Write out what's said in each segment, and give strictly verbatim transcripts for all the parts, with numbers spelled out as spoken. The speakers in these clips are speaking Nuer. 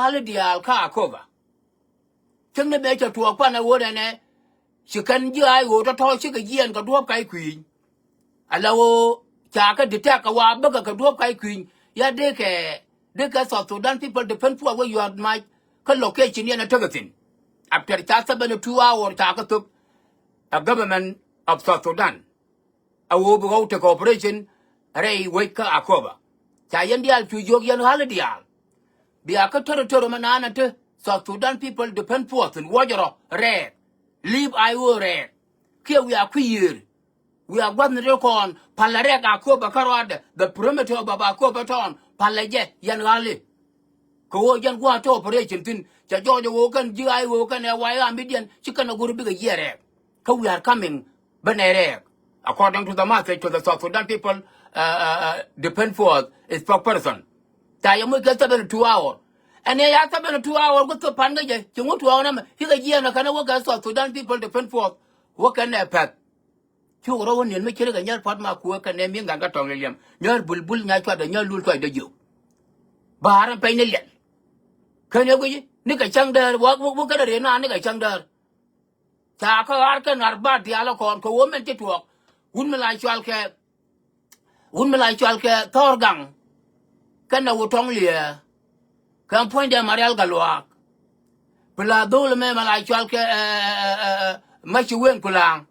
Ɣäli diaal kä Akoba. Cäŋ ni mëë cɛ tuɔɔk pan ɛ ɣöö nɛnɛ ci kɛn ji̱ I O tɔ̱tɔ̱ cikɛ jiɛɛn kɛ duɔ̱ɔ̱p kac kui̱ny. Ala ɣöö ca kɛ detect kɛ wa bäkɛ kɛ duɔ̱ɔ̱p kac kui̱ny. Ya dee kɛ, dee kɛ South Sudan People Defense Force wä yua̱a̱t mac kä location yɛn ɛ tekɛ thi̱n. After ca seventy two hour ca kɛ thöp ɛ government of South Sudan. A ɣöö bi ɣɔw tekɛ operation rɛy wec kä Akoba. Ca yɛn diaal cu jiök yɛn ɣäli diaal. Bia kä territory mi naan ɛ te South Sudan People Defense Force in wuɔcɛ rɔ rɛɛk. Leave I O rɛɛk. Kiɛ wiaa kui̱ yiëër. Wiaa gua̱thni rɛy kɔn palɛ rɛɛk Akoba kä ruaadɛ. The perimeter of Akoba town palɛ jɛ yɛn ɣäli. Kɛ ɣöö jɛn gua̱a̱th te operation thi̱n cɛ jɔɔc ɛ ɣöö kɛn ji̱ I O kɛn ɛ wai ɣaambidiɛn ci kɛn ɛ go̱r bikɛ jiɛɛr rɛɛk. Kä we are coming ben ɛ rɛɛk. According to the message to the South Sudan People, uh, uh, uh, Defense Force spokesperson. Ca yɛ moc kɛ seventy two hour. Ɛn ɛ ya seventy two hour ku thop pan kä jɛ ci ŋut tuɔɔk nɛmɛ cikɛ jiɛɛn ɛ kɛn ɛ wä kɛ South Sudan People Defense Force wä kɛn ɛ pɛth. Cuk rɔ wä niɛn mi ce̱tkɛ nyɛr pua̱t ma kuäär kɛnɛ mi ŋa̱n kä tɔ̱ŋ liɛliɛm. Nyɛr bulbul nya cuatdɛ nyɛr lul cuatdɛ jiök. Ba̱a̱r ɛn pɛny ni liɛl. Kɛnɛ guici ni kɛ cäŋ däär wä, wä, wä kɛnɛ rëë naan ni kɛ cäŋ däär. Ca kä ɣa̱r kɛn ɣa̱r ba̱a̱r diaal ɛ kɔn kɛ wä mɛn ci tuɔɔk. Wut mi la cual kɛ Wut mi la cual kɛ Thɔr Gaŋ kɛnɛ Wut Tɔŋ Liɛɛ kɛ puɔ̱nydɛ Marial Galuak. Bi la dho̱l mɛ mi la cual kɛ, ɛ, ɛ, ɛ, ɛ, ɛ, Maci Wen Kulaŋ.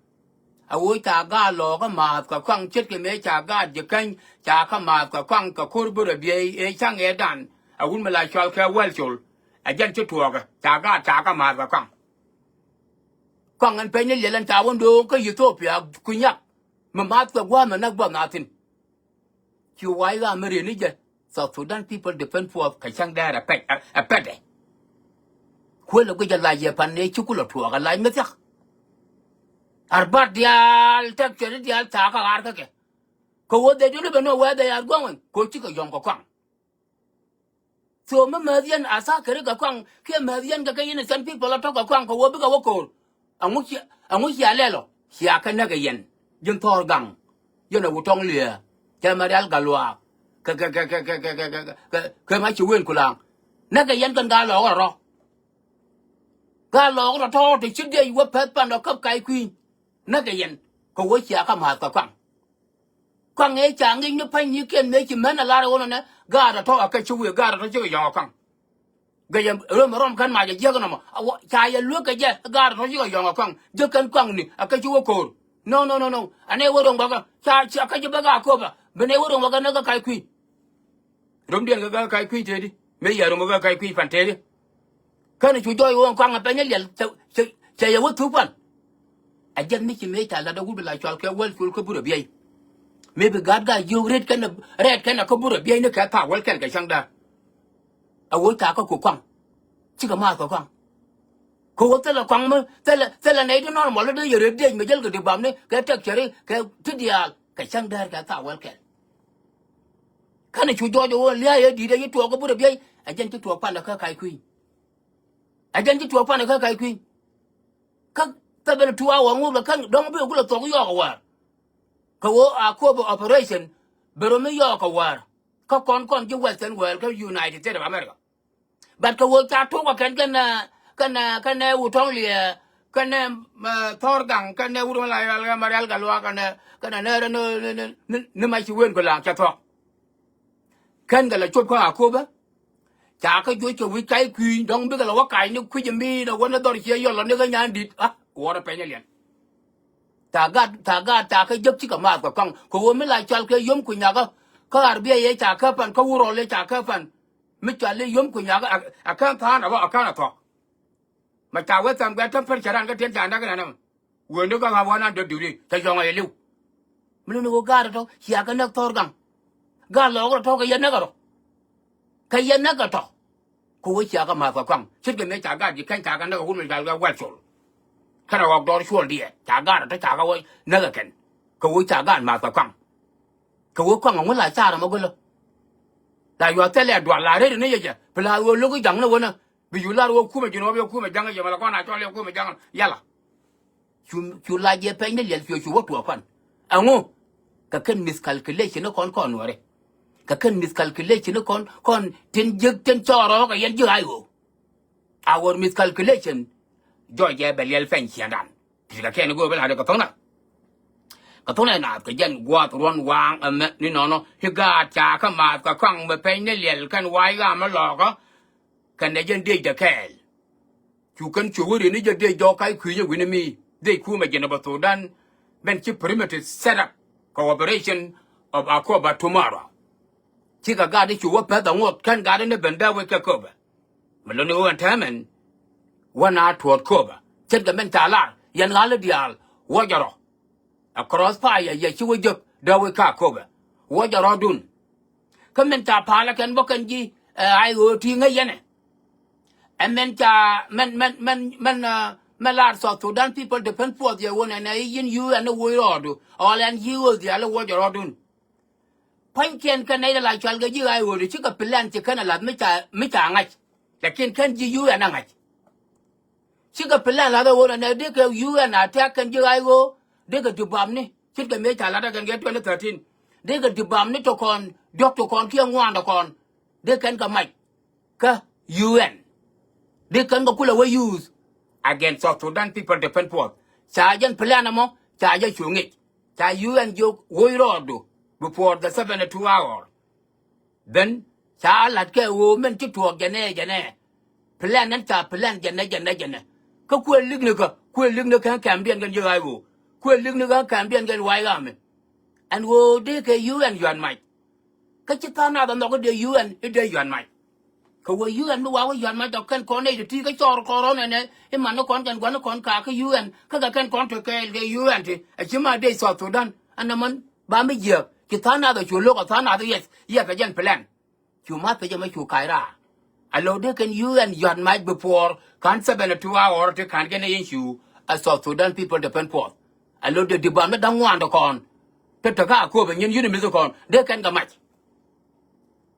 A ɣöö ca gaat lɔɔkä maath kɛ kɔaŋ ce̱tkɛ mëë ca gaat ji̱ käny ca kä maath kɛ kɔaŋ kɛ ko̱r bi rɔ biey ëë ca̱ŋ ëëdan. A wut mi la cual kɛ Wäl Col. Ɛ jɛn ci tuɔɔkä ca gaat ca kä maath kɛ kɔaŋ. Kɔaŋ ɛn peny ni liɛl ɛn ca wä ndo̱o̱ŋ kä Ethiopia kui̱nyak. Mi maath kɛ gua̱a̱th mi näk buɔth na thi̱n. Ci wai ɣaam mi rieni jɛ South Sudan People Defense Force kɛ cäŋ dɛɛr ɛ pɛt, ɛ, ɛ pɛtdɛ. Kuël ɛ guic ɛ lac yɛ pan nɛ ci kulɛ tuɔɔk ɛ lac mi thia̱k. Arbat diaal tɛk cuɛt i̱ diaal thaak kä ɣaar kä kɛ. Kɛ ɣöö they don't even know where they are going kɛ ɣöö cikɛ yɔ̱ŋ kɛ kɔaŋ. So mi määth yɛn a tha̱a̱ kɛ ri kɛ kɔaŋ kiɛ määth yɛn kɛ kɛ innocent people a tɔ̱ kɛ kɔaŋ kɛ ɣöö bikɛ wä ko̱o̱r. Ɛŋu cia, ɛŋu cia lɛl ɔ? Cia kɛ näk ɛ yɛn. Ji̱n Thɔɔr Gaŋ. Yɛn ɛ Wut Tɔŋ Liɛɛ. Cɛ Marial Galuak. Kɛ, kɛ, kɛ Maci Wen Kulaŋ. Näk ɛ yɛn kɛn gaat lɔɔk rɔ̱. Gaat lɔɔk rɔ̱ tɔ̱ ti ci diɛc wä pɛth pan ɔ käp kac kui̱ny. Näk ɛ yɛn. Kɛ wä cia kä ma̱a̱th kɛ kɔaŋ. Kɔaŋ ëë ca ŋi̱i̱c ni pa̱ny ni kiɛn mëë ci män a lar ɛ ɣöö nɔnɛ gaat ɛ tɔ̱ a kä ci wëë gaat ɛ tɔ̱ cikɛ yɔ̱ŋ ɛ kɔaŋ. Gɛ yɛ röm rɔm kɛn mac ɛ jiäk nɔmɔ. Ca yɛ luek kɛ jɛ gaat ɛ tɔ̱ cikɛ yɔ̱ŋ ɛ kɔaŋ. Jiäk kɛn kɔaŋni a kä ci wä ko̱o̱r. No, no, no, no. Anɛ wä röm bäkä ca, ca kä ci bäkä a köpä. Bi nɛ wä röm bäkä näk kä kac kui̱. Römdiɛn kɛ kä kac kui̱ tëëdi mëë yɛ röm kɛ kä kac kui̱ pan tëëdi. Kɛn cu jɔɔc ɣöö kɔaŋ ɛ pɛny ɛ liɛl cɛ, cɛ, cɛ yɛ wä thuk pan. A jɛn mi ci mëë ca lat ɛ wut bi la cual kɛ Wäl Col kä Burɛ Biɛy. Mëë bi gaat gaat jiök rɛt kɛn ɛ, rɛt kɛn ɛ kä Burɛ Biɛy ni kɛ thaak wäl kɛl kɛ cäŋ da̱a̱r. A ɣöö ca kä ku kɔaŋ. Cikɛ maath kɛ kɔaŋ. Kɛ ɣöö thilɛ kɔaŋ mi, thilɛ, thilɛ nɛy ti nɔr mɔl i̱ dee yɛ rɛt diec mi jäl kɛ di bamni kɛ tɛk cäri kɛ ti diaal kɛ cäŋ da̱a̱r kɛ thaak wäl kɛl. Kɛnɛ cu jɔɔc ɛ ɣöö lia̱a̱ ɛ di̱t ɛ ci tuɔɔk kä Burɛ Biɛy. A jɛn ci tuɔɔk pan ɛ kä kac kui̱. A jɛn ci tuɔɔk pan ɛ kä kac kui̱. Kä seventy two hour ŋuɔ̱k lɛ kɛn dɔ̱ŋ bi kulɛ thuɔ̱k yɔɔk ɛ wäär. Kɛ ɣöö a kööp operation bɛ röm mi yɔɔk ɛ wäär. Kä kɔn kɔn ji̱ Western world kä United States of America. But kɛ ɣöö ca tok ɛ kɛn kɛn, kɛn, kɛn Wut Tɔŋ Liɛɛ, kɛn, eh, Thɔɔr Gaŋ, kɛn Wut Tɔŋ Liɛɛ, Marial Galuak, kɛn, kɛn nɛ, nɛ, nɛ, nɛ, nɛ Maci Wen Kulaŋ cɛ thuɔ̱k. Kɛn kɛ la cop kä Akoba. Ca kä juɔc kɛ wi̱c kac kui̱ny dɔ̱ŋ bikɛ la wä kac ni kui̱c mi na wä ni dhɔr ciɛ yɔl lɔ ni kä nyan di̱t. Ah, wuɔrɛ pɛny ɛ liɛn. Ca gaat, ca gaat, ca kä jek cikɛ maath kɛ kɔaŋ. Kɛ ɣöö mi la cual kɛ yom ku nyakä. Kä arbiɛ yɛ ca kä pan, kä wurɔl yɛ ca kä pan. Mi cual i̱ yom ku nyakä, a, a kän tha̱a̱n a bä, a kän a thuɔ̱k. Ma ca wee tham guɛ temperature ran kä tiɛn ca näk inɛnɛ mɛ. Wee ni kä ɣa̱ wä nan dee duuri cɛ yɔ̱ŋ a yɛ li̱w. Mi luni ɣöö gaat rɔ tɔ̱ cia kɛ näk Thɔɔr Gaŋ. Gaat lɔɔk rɔ tɔ̱ kɛ yɛ näk rɔ. Kɛ yɛ näk rɔ tɔ̱. Kɛ ɣöö cia kɛ ma̱a̱th kɛ kɔaŋ ce̱tkɛ mëë ca gaat ji̱ kɛn ca kɛ näk ɛ wut mi cal kɛ Wäl Col. Kɛnɛ ɣɔk dɔɔr cuɔl diɛ ca gaat rɔ tɔ̱ ca kɛ wä näk ɛ kɛn. Kɛ ɣöö ca gaat ma̱a̱th kɛ kɔaŋ. Kɛ ɣöö kɔaŋ ɛ ŋu la car ɛmɔ gölä. La yuath thilɛ dual la rɛt ni yɛ jɛ bi la ɣöö lo̱k i̱ ja̱ŋ ni wänä. Bi cu lar wä kumɛ ji̱n wä bi kumɛ ja̱ŋ yɛ mɛ la kɔn a cɔl yɛ kumɛ ja̱ŋ yala. Cu, cu lac yɛ pɛny ni liɛl cuɛ cu wä tuɔɔk pan. Ɛŋu? Kɛ kɛn miscalculation ni kɔn kɔn nuɔri. Kɛ kɛn miscalculation ni kɔn, kɔn tin jiäk tin cɔɔr rɔɔk ɛ yɛn ji̱ I O. Our miscalculation jɔc jɛ bɛ liɛl pɛny ciɛŋdan. Ti kɛ kɛn go̱o̱r bɛ la̱t kɛ tho̱ŋna. Kɛ tho̱ŋna naath kɛ jɛn gua̱a̱th ruɔ̱n waaŋ ɛmɛ ni nɔnɔ i̱ gaat ca kä maath kɛ kɔaŋ bɛ pɛny ni liɛl kɛn wa̱a̱ i̱ ɣaam ɛ lɔɔkä. Kɛn ɛ jɛn dëëcdɛ kɛɛl. Cu kɛn cu wä ri̱n i̱ jɛ dëëc jɔɔk ka̱c kui̱c ɛ wi̱ni mi dëëc kumɛ jɛn ɛ bɛ tho̱o̱dan. Bɛn ci perimeter set up kɛ operation of Akoba tomorrow. Cikɛ gat i̱ cu wä pɛth aŋot kɛn gat i̱ ni ben dee wec kɛ Akoba. Mi lo̱ni ɣöö ɛn täämɛn wä na tuɔɔt Akoba ce̱tkɛ mɛn ca lar yɛn ɣa̱l i̱ diaal wä jɛ rɔ. Ɛ cross fire yɛ ci wä jek dee wec kä Akoba wä jɛ rɔɔdun. Kä mɛn ca palä kɛn bä kɛn ji̱ ɛ I O ti ŋäc yɛnɛ. Ɛ mɛn ca mɛn mɛn mɛn mɛn ɛ mɛn lar South Sudan People Defense Force yɛ wä nɛnɛ i̱ yin U N ni woc rɔɔdu ɔl ɛn ji̱ ɣöö dhiaal i̱ wä jɛ rɔɔdun. Pua̱nykiɛn kɛn nɛy dee la cual kɛ ji̱ I O di cikɛ plan ci kɛn a la̱th mi ca mi ca ŋa̱c. Lakin kɛn ji̱ U N a ŋa̱c. Cikɛ plan la̱th a ɣöö nɛ dee kɛ U N a tɛ̈k kɛn ji̱ I O dee kɛ dibamni ce̱tkɛ mëë ca la̱t a kɛn kɛ twenty thirteen. Dee kɛ dibamni tɔ kɔn diɔ̱k tɔ kɔn kiɛ ŋuaandɛ kɔn dee kɛn kɛ mac. Kä U N dee kɛn kɛ kulɛ wä use against South Sudan People Defense Force. Ca jɛn plan ɛmɔ ca jɛ cu ŋic. Ca U N jiök woc rɔɔdu before the seventy two hour. Then ca la̱t kɛ ɣöö min ci tuɔɔk jɛnɛ jɛnɛ. Plan ɛn ca plan jɛnɛ jɛnɛ jɛnɛ. Kä kuëë likni kä kuëë likni kä kɛmdiɛn kɛn ji̱ I O. Kuëë likni kä kɛmdiɛn kɛn wa̱a̱ i̱ ɣa̱a̱mi. Ɛn ɣöö dee kɛ U N yuan mac. Kä ci tha̱a̱ŋ nath ɛ nhɔk i̱ dee U N i̱ dee yuan mac. Kɛ wee U N mi wa̱a̱ wä yuan mac tɔ kɛn kɔn nɛy ti ti kä cɔɔr kɔn rɔ̱n ɛnɛ i̱ man ni kɔn kɛn gua̱n ni kɔn ka̱a̱k kä U N kä kɛ kɛn kɔn te kɛɛl kɛ U N ti ɛ ci ma dee South Sudan. Ɛn ɛmɛn ba mi jiääk ci tha̱a̱ŋ nath ɛ cu lo̱k ɛ tha̱a̱ŋ nath i̱ yɛth yɛth kɛ jɛn plan. Cu ma pecä mɛ cu kac raar. A lo̱k dee kɛn U N yuan mac before ka̱n seventy two hour ti ka̱n kɛn ɛ yɛn cu ɛ South Sudan People Defense Force. A lo̱k dee dibam ni da̱ŋ ŋuan ti kɔn. Te te ka a kööp ɛ nyin yuni mithi kɔn dee kɛn kɛ mac.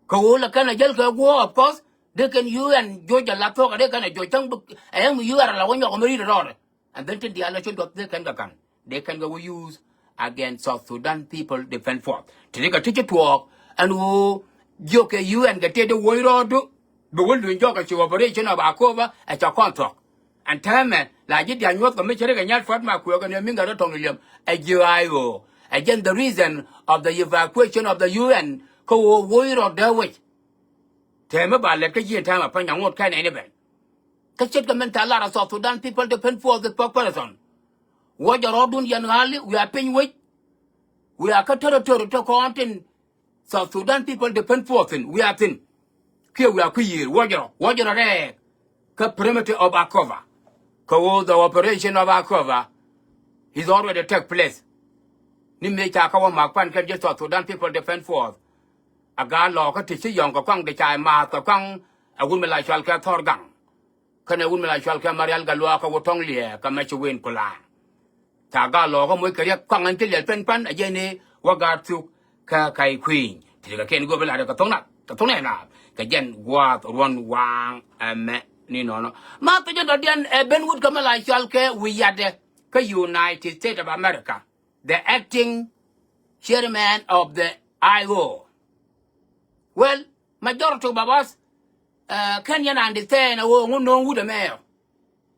Kɛ ɣöö lɛ kɛn a jäl kɛ guɔ̱ɔ̱k, of course dee kɛn U N juɔc a la thuɔ̱k a dee kɛn a juɔc cäŋ bi ɛ yɛn mi U N a la wä nyɔk mi ri̱t rɔɔdɛ. And then tin diaal a ci duɔth dee kɛn kɛ ka̱n dee kɛn kɛ wä use against South Sudan People Defense Force. Ti ri kɛ ti ci tuɔɔk ɛn ɣöö jiök kɛ U N kɛ tëë dee woc rɔɔdu bi wä luny jɔk kɛ ci operation of Akoba ɛ ca kɔn thuɔ̱k. Ɛn täämɛ la ji̱ diaal nyuɔ̱th kɛ mi ci ri kɛ nyal puɔ̱t ma kuëëk ɛn ɛ mi ŋa̱t rɔ tɔŋ ni liɛm ɛ ji̱ I O. Ɛ jɛn the reason of the evacuation of the U N kä ɣöö woc rɔɔd dee wec. Täämɛ ba lɛt kä ji̱ ɛn täämɛ pa̱ny aŋot kɛn ɛn i̱ ben. Kä ce̱tkɛ min ca lar a South Sudan People Defense Force spokesperson. Wä jɛ rɔɔdun yɛn ɣa̱li wiaa piny wec. Wiaa kä territory te kɔn tin South Sudan People Defense Force thin wiaa thin. Kiɛ wiaa kui̱ yiëër wä jɛ rɔ wä jɛ rɔ rɛɛk. Kä perimeter of Akoba. Kɛ ɣöö the operation of Akoba is already take place. Ni mëë ca kä wä ma̱a̱k pan kɛn ji̱ South Sudan People Defense Force. A gaat lɔɔkä ti ci yɔ̱ŋ kɛ kɔaŋ ti ca maath kɛ kɔaŋ. A wut mi la cɔal kɛ Thɔr Gaŋ. Kɛnɛ wut mi la cɔal kɛ Marial Gatluak kɛ wä tɔ̱ŋ liɛɛk kɛ mɛ ci wen kulaŋ. Ca gaat lɔɔkä moc kɛ riɛk kɔaŋ ɛn ti liɛl pen pan a jɛn i̱ wä gaat thuk kɛ ka̱c kui̱ny. Ti kɛ kɛn go̱o̱p in la kɛ tho̱ŋ na kɛ tho̱ŋ na kɛ jɛn gua̱a̱th ruɔ̱n waaŋ ɛmɛ ni nɔnɔ. Ma pecä dɔ̱diɛn ɛ ben wut kɛ mi la cɔal kɛ wi̱i̱ yatdɛ kä United States of America. The acting chairman of the I O. Well, majority of us uh, kɛn yɛn understand a ɣöö ŋu no̱o̱ŋ wut ɛmɛ ɔ,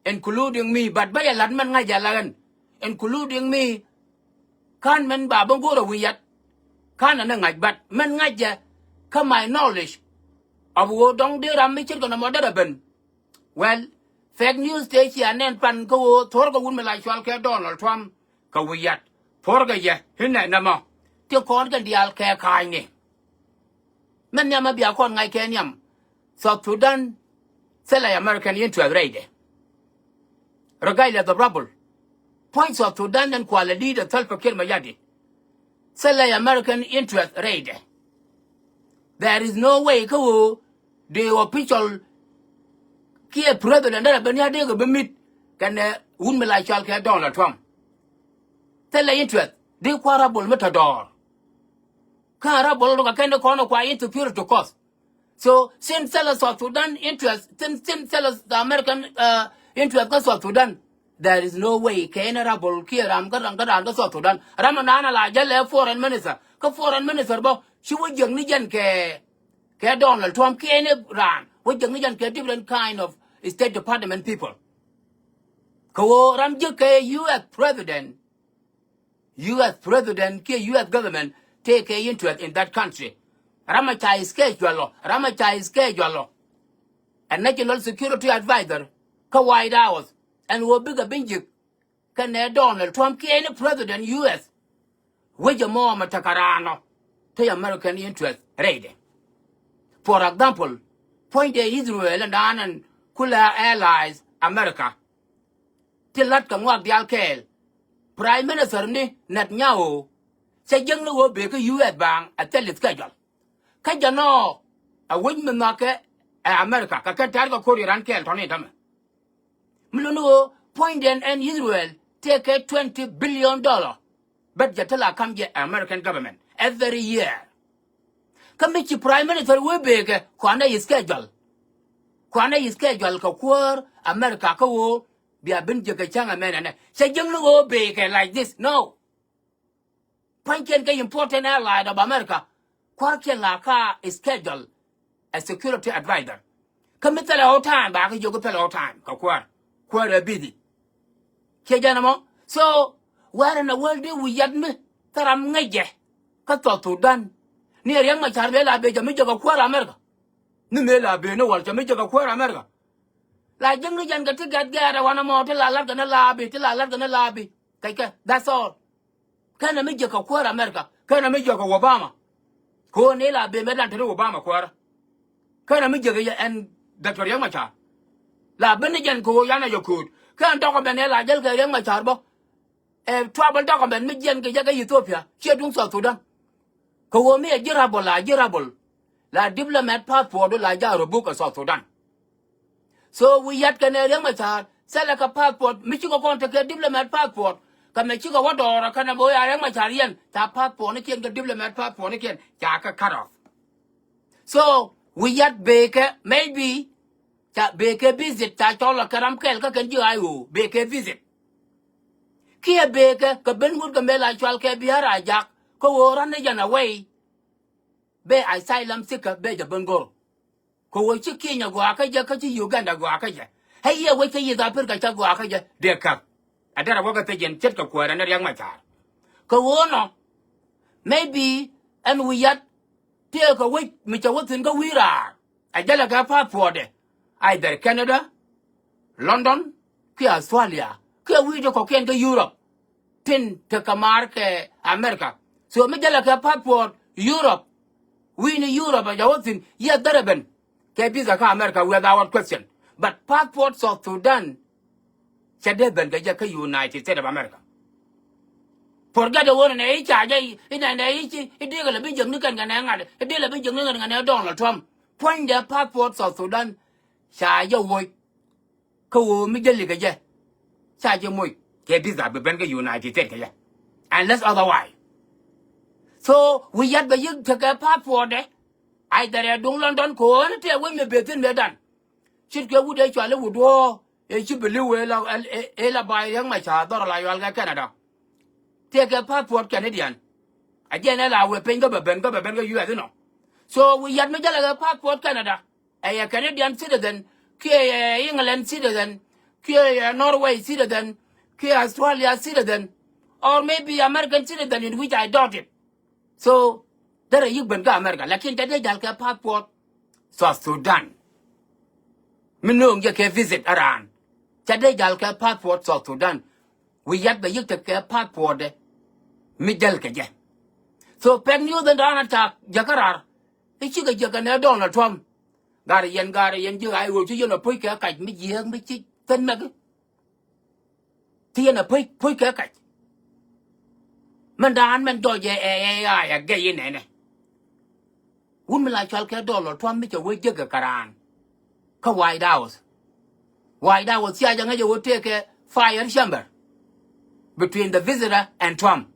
including me, but bä yɛ la̱t mɛn ŋa̱c jɛ la ɣän, including me. Ka̱n mɛn ba bä go̱o̱r a wi̱i̱ yat ka̱n a ni ŋa̱c, but mɛn ŋa̱c jɛ kä my knowledge of ɣöö dɔ̱ŋ dee ram mi ce̱tkɛ nɔmɔ derɛ ben. Well, fake news tëë cia nɛn pan kä ɣöö thuɔ̱rkɛ wut mi la cɔal kɛ Donald Trump kɛ wi̱i̱ yat. Thuɔ̱rkɛ jɛ i̱ nɛn nɛmɔ ti kɔn kɛn diaal kɛ ka̱a̱cni. Mɛn nhiam a bia kɔn ŋa̱c kɛ nhiam. South Sudan thilɛ American interest rɛydɛ. Regardless of rebel, puɔ̱ny South Sudan ɛn kualɛ leader Salva Kiir Mayardit. Thilɛ American interest rɛydɛ. There is no way kä ɣöö dee official kiɛ president derɛ ben ya dee kɛ bi mit kɛnɛ wut mi la cɔal kɛ Donald Trump. Thilɛ interest dee kua rebel mi tɔ dɔɔr. Kä rebel rɔ kɛ kɛn dee kɔn kua insecurity cause. So since thilɛ South Sudan interest, since, since thilɛ the American uh, interest kä South Sudan, there is no way kɛ ɛn rebel kiɛ ram kä ram kä ram kä South Sudan. Ram a naan a la jɛ lɛ foreign minister kä foreign minister bä Ci wä jiäk ni jɛn kɛ, kɛ Donald Trump kiɛ ni raan wä jiäk ni jɛn kɛ different kind of State Department people. Kɛ ɣöö ram jiäk kɛ U S president, U S president kiɛ U S government tëë kɛ interest in that country. Ram a ca schedule ɔ, ram a ca schedule ɔ. A national security advisor kä White House ɛn ɣöö bikɛ bi jiäk kɛnɛ Donald Trump kiɛ ni president U S. Wec ɛmɔ mɛ tekɛ raan ɔ te American interest rɛydɛ. For example, puɔ̱nydɛ Israel ɛn daan ɛn kulɛ allies America ti la̱t kɛ ŋɔak diaal kɛɛl. Prime Minister ni Netanyahu cɛ jiäkni ɣöö bëë kä U S baaŋ a thil schedule. Kä jɛn ɔ a wec mi nhɔakɛ ɛ America kɛ kɛn tɛ̈r kɛ ko̱r Iran kɛɛl tɔ̱ni tämɛ. Mi luni ɣöö puɔ̱nydɛn ɛn Israel tëëkɛ twenty billion dollar budget ti la ka̱m jɛ American government every year. Kä mi ci prime minister wee bëëkɛ kuanɛ yi schedule. Kuanɛ yi schedule kɛ kuäär America kä ɣöö bia ben jiäk kɛ cäŋ ɛmɛn ɛnɛ cɛ jiäkni ɣöö bëëkɛ like this, no. Pua̱nykiɛn kɛ important allied of America, kuäärkiɛn la ka schedule a security advisor. Kä mi thilɛ whole time ba kä jiök thilɛ whole time kɛ kuäär. Kuäär ɛ busy. Ciɛ jɛn ɛmɔ. So where in the world dee wi̱i̱ yat mi thil ram ŋäc jɛ kä South Sudan? Ni ɛ Riek Machar mëë la bëë cɛ mi jiäk kɛ kuäär America. Ni mëë la bëë ni wäl cɛ mi jiäk kɛ kuäär America. La jiäkni jɛn kɛ ti gɛ̈t gɛ̈t ɛ wanɛ mɔ ti la la̱t kɛ ni laabi, ti la la̱t kɛ ni laabi. Kɛckɛ, that's all. Kɛnɛ mi jiäk kɛ kuäär America, kɛnɛ mi jiäk kɛ Obama. Kɛ ɣöö ni la bëë mëë dan te ni Obama kuäärä. Kɛnɛ mi jiäk yɛ ɛn Doctor Riek Machar. La ben ni jɛn kɛ ɣöö yan a yɛ kööt. Kɛn document ɛ la jäl kɛ Riek Machar bä. Ɛ travel document mi jiɛn kɛ jɛ kä Ethiopia ciɛ duŋ South Sudan. Kɛ ɣöö mi ɛ ji̱ rebel la ji̱ rebel. La diplomat passport la ja̱ rɔ buk ɛ South Sudan. So wi̱i̱ yat kɛnɛ Riek Machar thilɛ kɛ passport mi cikɛ kɔn tekɛ diplomat passport. Kɛ mɛ cikɛ wä dɔɔrä kɛnɛ bä ya Riek Machar yɛn ca passport ni kiɛn kɛ diplomat passport ni kiɛn ca kɛ cut off. So wi̱i̱ yat bëëkɛ maybe ca bëëkɛ visit ca cɔl ɛ kɛ ram kɛl kä kɛn ji̱ I O bëëkɛ visit. Kiɛ bëëkɛ kɛ ben wut kɛ mëë la cual kɛ bi̱i̱ a rac jak kä ɣöö run ni jɛn away. Bɛ asylum seeker bɛ jɛ ben go̱r. Kɛ ɣöö ci Kenya gɔaa kä jɛ kä ci Uganda gɔaa kä jɛ. Ɛ yɛ wec kä East Africa cä gɔaa kä jɛ dee käk. A derɛ wä kɛ thiec yɛn ce̱tkɛ kuäärɛ ni Riek Machar. Kɛ ɣöö nɔ maybe ɛn wi̱i̱ yat tëëkɛ wec mi cɛ wä thi̱n kä wi̱i̱ raar. A jälɛ kɛ passport dɛ either Canada, London kiɛ Australia kiɛ wi̱i̱ ti kɔ̱kiɛn kä Europe. Tin tekɛ maar kɛ America. So mi jälɛ kɛ passport Europe. Wi̱i̱ni Europe a jɛ wä thi̱n yɛ dhärɛ ben kɛ visa kä America without question. But passport South Sudan cɛ dee ben kɛ jɛ kä United States of America. Forget the one nɛ i̱ ca jɛ i̱ nɛ nɛ i̱ ci i̱ dee kɛ lɛ bi jiäkni kɛn kɛ nɛ ŋa̱t i̱ dee lɛ bi jiäkni kɛn kɛ nɛ Donald Trump. Puɔ̱nydɛ passport South Sudan ca jɛ woc. Kä ɣöö mi jäli kɛ jɛ ca jɛ moc kɛ visa bi ben kä United States kɛ jɛ. Unless otherwise. So wi̱i̱ yat bɛ yi̱k tekɛ passport dɛ. Either ɛ duŋ London kɛ ɣöö ni tëë wec mi bëë thi̱n mëë dan. Ce̱tkɛ wut ëë cual i̱ wut duɔ̱ɔ̱ ëë ci bi li̱w ëë la ëë la ba̱a̱c Riek Machar dhɔr la yual kɛ Canada. Tëëkɛ passport Canadian. A jɛn ɛ la wëë piny kä bɛ ben kä bɛ ben kä U S inɔ. So wi̱i̱ yat mi jälɛ kɛ passport Canada. Ɛ yɛ Canadian citizen kiɛ yɛ England citizen kiɛ yɛ Norway citizen kiɛ Australia citizen or maybe American citizen, in which I doubt it. So derɛ yi̱k ben kä America lakin ca dee jal kɛ passport South Sudan. Mi nööŋ jɛ kɛ visit around ca dee jal kɛ passport South Sudan. Wi̱i̱ yat bɛ yi̱k tekɛ passport dɛ mi jäl kɛ jɛ. So pɛk news in dɔ̱ŋ ca jäkä raar. I̱ cikɛ jiäk kɛ nɛ Donald Trump. Garɛ yɛn garɛ yɛn ji̱ ɣa̱c ɣöö ci yɛn a puc kɛ kac mi jiääk mi ci pɛn mɛk. Ti yɛn a puc puc kɛ kac. Mɛn daan mɛn jɔc ɛ ɛ ɛ ɣa̱c a gɛc inɛnɛ. Wut mi la cual kɛ Donald Trump mi cɛ wee jiäk kɛ kɛ raan kä White House. White House thiac a ŋäc a wee tëëkɛ fire chamber between the visitor and Trump.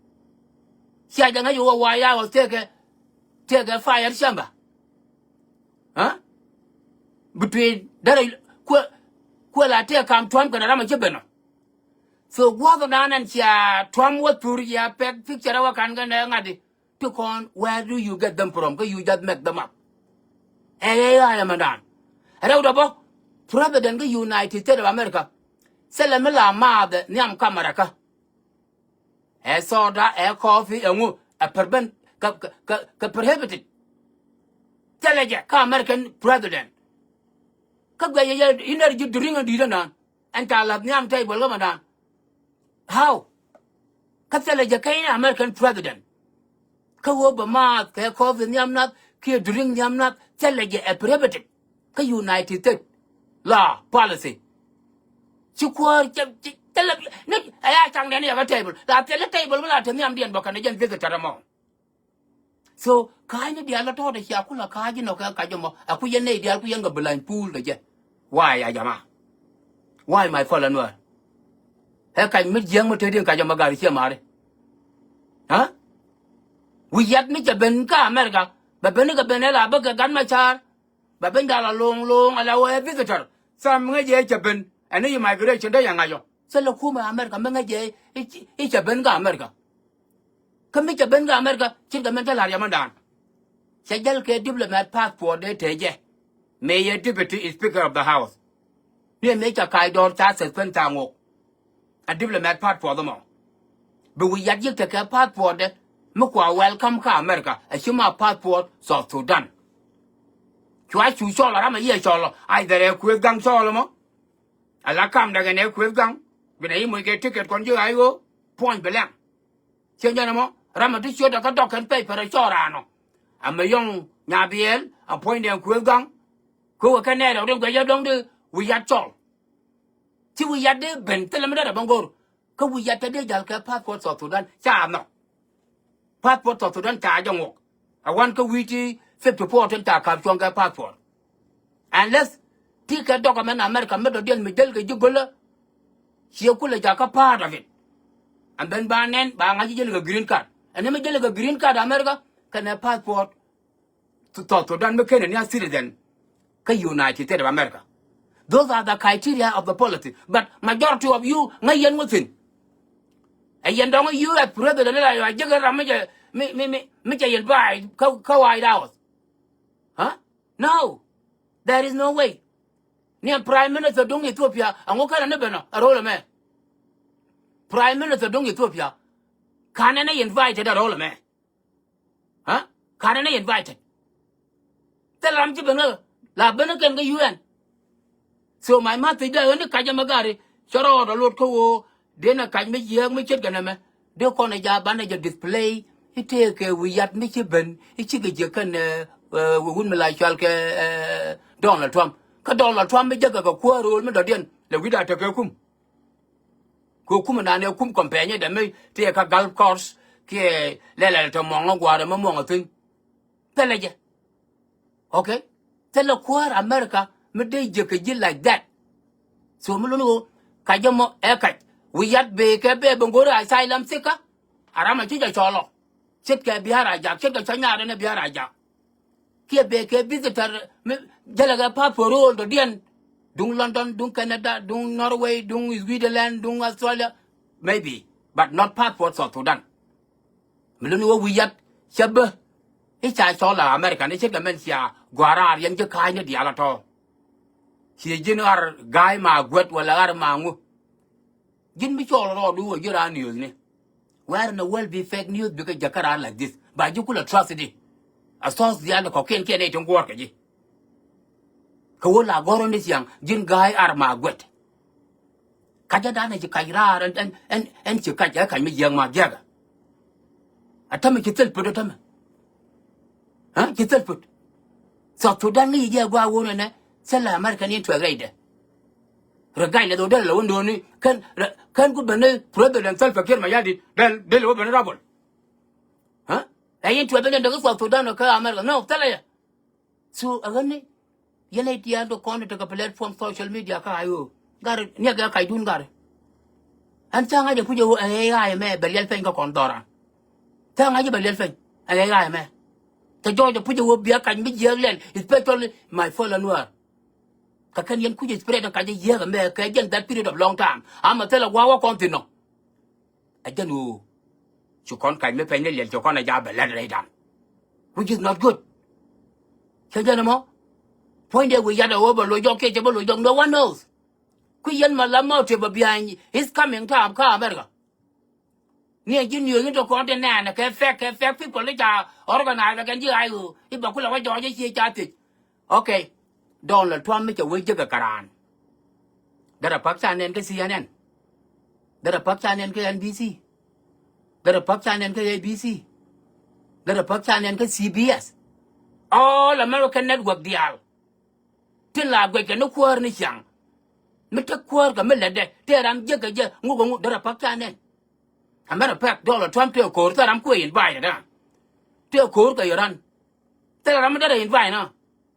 Thiac a ŋäc a wee White House tëëkɛ tëëkɛ fire chamber. Ɛ between derɛ kuɛ kuɛ la tëë kam Trump kɛnɛ ram a ci ben ɔ. So gua̱th ɔ da̱a̱n ɛn cia Trump wä thur cia pɛk picture wä kan kɛnɛ ŋa̱t di. Ti kɔn, where do you get them from? Kä you just make them up. Ɛ ɣɛɛ ɣa̱a̱ ɛmɛ dan. Rɛw dɔ bä, president kä United States of America, thilɛ mi la maath nhiam kä America. Ɛ soda, ɛ coffee, ɛ ŋu, ɛ prevent, kä, kä, kä, kä prohibited. Thilɛ jɛ kä American president. Kä guɛc yɛ energy drink in di̱i̱t ɛnan. Ɛn ca la̱th nhiam table kä mɛ dan. How? Kä thilɛ jɛ kɛ in American president. Kä ɣöö bɛ maath kɛ coffee nhiam nath kiɛ drink nhiam nath, thilɛ jɛ ɛ prohibited kä United States law policy. Ci kuäär cɛ, cɛ, thilɛ ni ɛ ya caŋ dɛn yɛ kä table. La thilɛ table mi la te nhiamdiɛn bä kɛn ɛ jɛn visitor ɛmɔ. So ka̱a̱cni diaal lɔ tɔɔt ɛ cia kulɛ ka̱a̱c inɔ kɛ kac ɛmɔ. Ɛ ku yɛn nɛy diaal ku yɛn kɛ bi lany puul kɛ jɛ. Why ya jama? Why my fellow Nuer? Ɛ kac mi jiäk mi tëëdi in kac ɛmɔ gari ciɛ mari. Ɛ? Wi̱i̱ yat mi cɛ ben kä America, bɛ ben kɛ ben ɛ la bä kɛ Gat Macar. Bɛ ben dal a lo̱o̱ŋ lo̱o̱ŋ a la wee visitor. Sam ŋäc ɛ cɛ ben ɛn immigration dee yɛ ŋa̱c ɔ. Thilɛ kumɛ America mi ŋäc ɛ i̱ cɛ ben kä America. Kä mi cɛ ben kä America, ce̱tkɛ mɛn cä la̱r yɛ mɛn daan. Cɛ jäl kɛ diplomat passport dee te jɛ. Mëë yɛ deputy speaker of the house. Ni mëë cɛ ka̱a̱c dɔɔr ca suspend ca ŋok. A diplomat passport mɔ. Bi wi̱i̱ yat yiëk tekɛ passport dɛ mi kua welcome kä America. A ci ma passport South Sudan. Cua cu cɔl a ram a yiɛ cɔl a idhɛr ɛ kueth gaŋ cɔl mɔ. A la kam dagɛ nɛ kueth gaŋ. Bi nɛ yi moc kɛ ticket kɔn ji̱ a i̱ ɣöö puɔ̱ny bi lɛŋ. Ciɛ nyɛn ɛmɔ ram a ti ciöt a kä dɔk kɛn pɛy pɛrɛ cɔɔr raanɔ. A mɛ yɔŋ nyabiɛɛl a puɔ̱nydɛ kueth gaŋ. Kä wä kɛ nɛɛrɛ rin guɛc yɛ dɔ̱ŋ di wi̱i̱ yat cɔl. Ci wi̱i̱ yat di ben thilɛ mi dee rɛ bä ŋo̱r. Kä wi̱i̱ yat te dee jal kɛ passport South Sudan ca nhɔk. Passport South Sudan ca jɛ ŋuɔk. A wan kä wi̱i̱ ti fifty four tin ca ka̱p cuɔ̱ŋ kɛ passport. Unless ti kɛ dɔk ɛmɛn America mi dɔ̱diɛn mi jäl kɛ ji̱ go̱lä. Ciɛ kulɛ jakä part of it. And then ba nɛn ba ŋa̱c ji̱ jäl kɛ green card. Ɛn ni mi jäl kɛ green card America kɛnɛ passport South Sudan mi kenɛ ni a citizen kä United States of America. Those are the criteria of the policy. But majority of you ŋäc yɛn wä thi̱n. Ɛ yɛn dɔ̱ŋ U S president la yɔ a jiäk ram mi cɛ mi mi mi mi cɛ yɛn ba̱a̱ kä kä White House. Huh? No. There is no way. Ni a prime minister duŋ Ethiopia a ŋu kɛn a ni ben a rol ɛmɛ. Prime minister duŋ Ethiopia ka̱n ɛn a invited a rol ɛmɛ. Huh? Ka̱n ɛn ɛ invited. Thil ram ci ben kä la ben kä kɛn kä U N. So my message dee ɣän ni kac ɛmɛ gari cä rɔɔd a lot kä ɣöö dee nɛ kac mi jiääk mi ce̱tkɛ nɛmɛ dee kɔn ɛ ja̱ banɛ jɛ display. I̱ tëëkɛ wi̱i̱ yat mi ci ben i̱ cikɛ jiäk kɛn ɛ wun mi la cual kɛ Donald Trump. Kä Donald Trump mi jäkɛ kɛ kuäär ro̱o̱l mi dɔ̱diɛn lɛ wi̱cda tekɛ kum. Kɛ kum nan ɛ kum company dɛ mi ti ɛ kä golf course kiɛ lɛlɛ tɛ muɔŋä gua̱a̱rɛ mi muɔŋä thi̱n. Thilɛ jɛ. Okay. Thilɛ kuäär America mi dee jiäk kɛ ji̱ like that. So mi luni ɣöö kac jɛ mɔ ɛ kac wi̱i̱ yat bëë kɛ bëë bɛ ŋo̱ri asylum seeker. A ram a ci jɛ cɔl ɔ ce̱tkɛ bia̱r a jak ce̱tkɛ cɔc nyaarɛ ni bia̱r a jak. Kiɛ bëë kɛ visitor mi jälɛ kɛ passport ro̱o̱l dɔ̱diɛn. Duŋ London, duŋ Canada, duŋ Norway, duŋ Switzerland, duŋ Australia. Maybe, but not passport South Sudan. Mi luni wä wi̱i̱ yat cä bä. I̱ ca cɔl a America ni ce̱tkɛ mɛn cia gua̱a̱r raar yɛn ji̱ ka̱a̱cni diaal a tɔ̱. Ciɛ ji̱n ɣar ga̱a̱c ma guɛt wala ɣar ma ŋu. Ji̱n mi cɔɔl rɔɔdu wä ji̱ raan news ni. Where in the world bi fake news bikɛ jäkä raan like this? Ba ji̱ kulɛ trust di. A source diaal ni kɔ̱kiɛn kiɛn nɛy tin guɔ̱ɔ̱r kɛ ji̱. Kɛ wä la gɔ̱r ni ciaŋ ji̱n ga̱a̱c ar ma guɛt. Kacä danɛ ci kac raar ɛn ɛn ɛn ci kac ɛ kac mi jiäk ma jiäkä. A tämɛ ci thil pöt a tämɛ. Ɛ ci thil pöt. South Sudan ŋi̱i̱c jɛ gua̱a̱ wun ɛnɛ thil American in tuɛk rɛydɛ. Regardless of dɛl lɛ wä ndo̱o̱ni kɛn kɛn ku beni president Salva Kiir Mayardit dɛl dɛl wä beni rabol. Ɛ ɛ in tuɛk beni däk South Sudan kä America nɔ thilɛ yɛ. So ɛ ɣän ni yɛn ɛ tiɛɛn ti kɔn tekɛ platform social media kä ayo. Gari niɛk ɛ kac dun gari. Ɛn cä ŋa̱c ɛ puc ɛ ɣöö ɛ ɣa̱a̱c ɛmɛ bɛ liɛl peny kä kɔn dhɔran. Cä ŋa̱c ɛ bɛ liɛl peny ɛ ɣa̱a̱c ɛmɛ. Cɛ jɔɔc ɛ puc ɛ ɣöö bia kac mi jiääk lɛl especially my fellow Nuer. Kɛ kɛn yɛn kuc spread in kac jiääk ɛmɛ kɛ jɛn that period of long time. Ama thilɛ gua̱a̱k wä kɔn thi̱n nɔ. Ɛ jɛn ɣöö Ci kɔn kac mi pɛny ni liɛl ci kɔn a ja bɛ lät rɛydan. Which is not good. Cɛ jɛn ɛmɔ. Puɔ̱nydɛ wi̱i̱ yat ɛ ɣöö bɛ loc jɔk kiɛ cɛ bɛ loc jɔk, no one knows. Kui̱ yɛn ma la mɔ tiep a behind is coming to, ka America. Ni a ji̱ news ni tɔ kɔn ti nɛɛnɛ kɛ fake, kɛ fake people ni ca organize kɛn ji̱ I O i̱ bɛ kulɛ wä jɔɔc i̱ ci ca thiec. Okay. Donald Trump mi cɛ wee jiäk ɛ kɛ raan. Derɛ pak ca nɛn kä C N N. Derɛ pak ca nɛn kä N B C. Derɛ pak ca nɛn kä A B C. Derɛ pak ca nɛn kä C B S. All American network diaal. Tin la guɛckɛ ni kuäär ni ciaŋ. Mi te kuäär kɛ mi lätdɛ tëë ram jiäk kɛ jɛ ŋuk kɛ ŋuk derɛ pak ca nɛn. A matter of fact, Donald Trump tëë ko̱o̱r thil ram kuëë invite dan. Tëë ko̱o̱r kɛ yɛ ran. Thil ram mi derɛ invite na.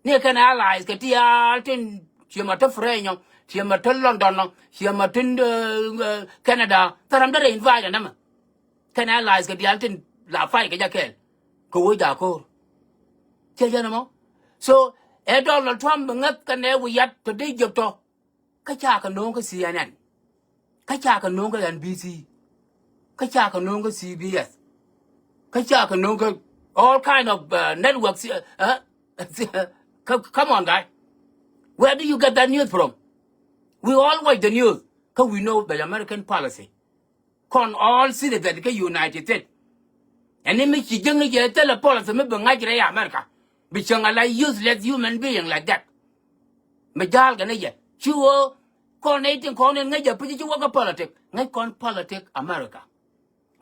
Ni kɛn allies kɛ ti yaal tin ciɛ ma te French ɔ, ciɛ ma te London ɔ, ciɛ ma tin, eh, eh, Canada. Thil ram derɛ invite na mɛ. Kɛn allies kɛ diaal tin la fight kɛ jɛ kɛɛl. Kɛ wec jako̱o̱r. Ciɛ jɛn ɛmɔ. So ɛ Donald Trump bi ŋäth kɛn ɛ wi̱i̱ yat tɔ dee jiäk tɔ. Kä ca kɛ no̱o̱ŋ kä C N N. Kä ca kɛ no̱o̱ŋ kä N B C. Kä ca kɛ no̱o̱ŋ kä C B S. Kä ca kɛ no̱o̱ŋ kä all kind of, uh, networks, uh, uh, come on, guy. Where do you get that news from? We all watch the news. Kä we know the American policy. Kɔn all citizen kä United States. Ɛn ni mi ci jiäkni jɛ thilɛ policy mi bi ŋa̱c rɛy America. Bi cieŋ a la useless human being like that. Mi ja̱a̱l kɛ ni jɛ ci ɣöö kɔn nɛy tin kɔn in ŋäc jɛ pi̱c ci wä kä politic. Ŋäc kɔn politic America.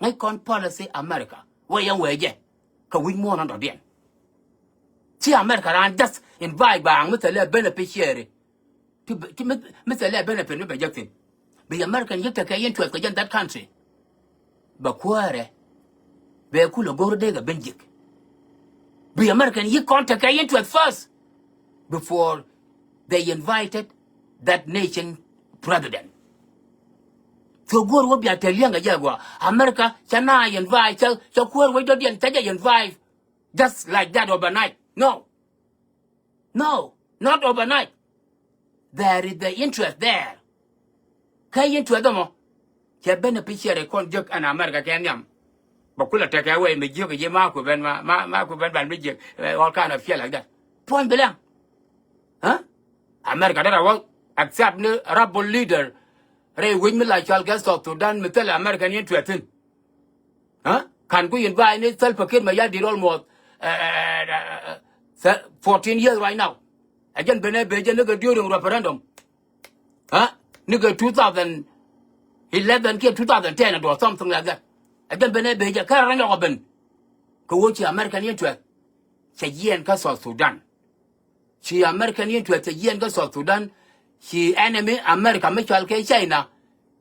Ŋäc kɔn policy America. Wä yɛn wee jɛ kɛ wi̱c muɔ̱ɔ̱n ɔn dɔ̱diɛn. Ci America raan just invite baaŋ mi thilɛ beneficiary. Ti, ti mi, mi thilɛ benefit mi bɛ jek thin. Bi American yik tekɛ interest kɛ jɛn that country. Bɛ kuäärɛ. Bɛ kulɛ go̱r dee kɛ ben jek. Bi American yik kɔn tekɛ interest first before they invited that nation president. So go̱r wä bia te liɛŋ kɛ jɛ gua America cɛ na invite cɛ, cɛ kuäär wec dɔ̱diɛn cɛ jɛ invite just like that overnight. No. No, not overnight. There is the interest there. Kä interest ɛmɔ cɛ beneficiary kɔn jek ɛn America kɛ nhiam. Bɛ kulɛ tekɛ wee mi jiök ji̱ ma ku ben ma, ma, ma ku ben ban mi jiök, eh, all kind of shit like that. Puɔ̱ny bi lɛŋ. Huh? America derɛ wä accept ni rebel leader rɛy wec mi la cɔal kɛ South Sudan mi thilɛ American interest thin. Huh? Kan ku invite ni Salva Kiir Mayardit almost, eh, eh, eh, eh, eh, fourteen years right now. Ɛ jɛn ben ɛ ben jɛ ni kɛ during referendum. Huh? Ni kɛ two thousand eleven kiɛ two thousand ten or something like that. Ɛ jɛn ben ɛ ben jɛ kɛ rɔ nyɔk ɛ ben. Kɛ wä ci American interest cɛ jiɛn kä South Sudan. Ci American interest cɛ jiɛn kä South Sudan. Ci enemy America mi cɔal kɛ China